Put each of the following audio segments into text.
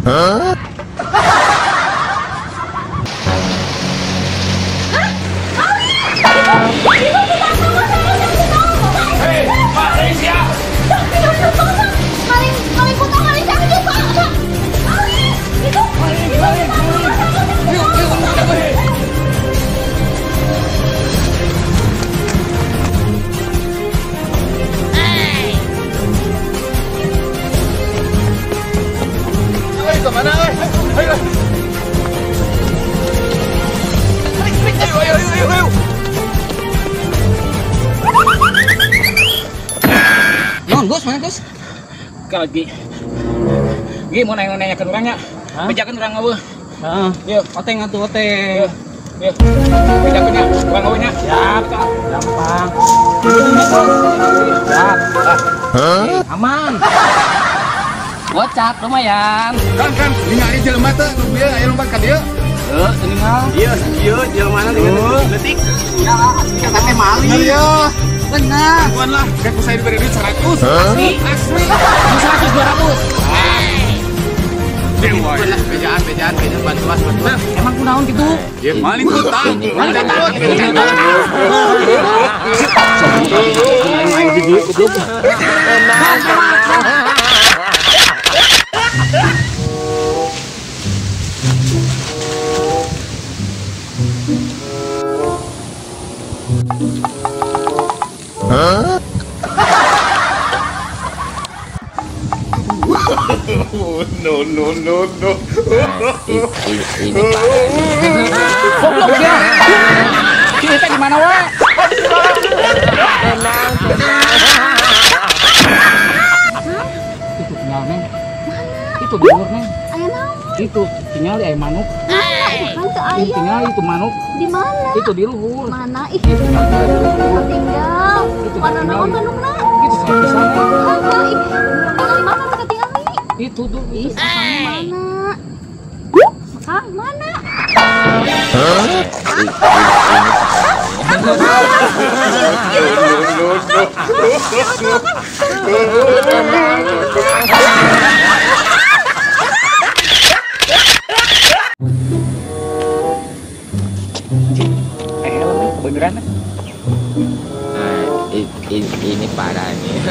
Hah? Hei, Malaysia. Maling, maling kutang, maling canggih, Pak. Maling, itu. Maling, maling, maling. Yuk, yuk, yuk. Kemana, oi? Ayo, ayo, ayo, ayo, ayo. Non, Gus, mana Gus? Kalau Gi, Gi mau nanya-nanya ke orangnya, bejakan orang eueuh. Heeh. Yuk, oteng atuh oteng. Yuk, yuk. Bejakeun nya, urang eueuh nya. Siap, gampang. Siap. Aman. Gocap lumayan. Kan kan ningali jelema teh nu bieu aya lompat ka dieu. Heuh, teu ningal. Ieu ieu jelemana dengan leutik. Ya, asli kata teh maling. Iya. Benar. Bantuan lah, gak ku saya diberi duit 100. Asli, asli. 100 200. Dewa. Bejaan, bejaan, bejaan bantuan, bantuan. Emang kunaon kitu? Ya maling hutang. Maling hutang. Huh? No, no, no, no. Ini parah. Goblok ya. Kita di mana wae? Tenang, tenang. Itu tinggal, Neng. Mana? Itu di luar, Neng. Aya naon? Itu tinggal di aya manuk. Bukan teu aya. Tinggal itu manuk. Di mana? Itu di luhur. Mana? Ih, itu tinggal. Tinggal. Itu mana naon manukna? Itu saya bisa. Hah, ih, tinggal di mana teu tinggal? Itu tuh. Ih, mana? Kang, mana? Hah? Beneran? Ini parah nih.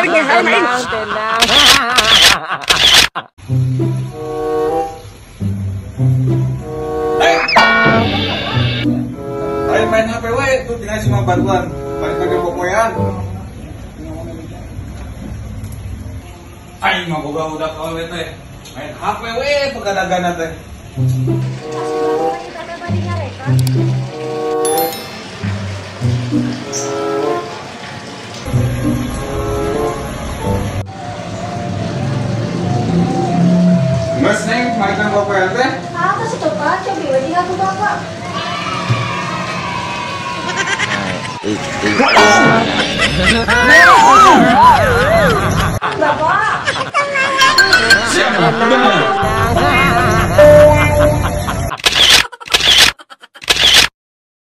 Tenang, tenang. Ayo main HP we, tuh tinggal semua bantuan. Balik lagi popoyan. Aing mah boga udah kawe teh. Main HP we pegadagana teh. Mas Neng, marikan popoyan teh. Ah, terus itu Pak, cobi we tinggal ku bapak. Bapak. Siapa? Bener.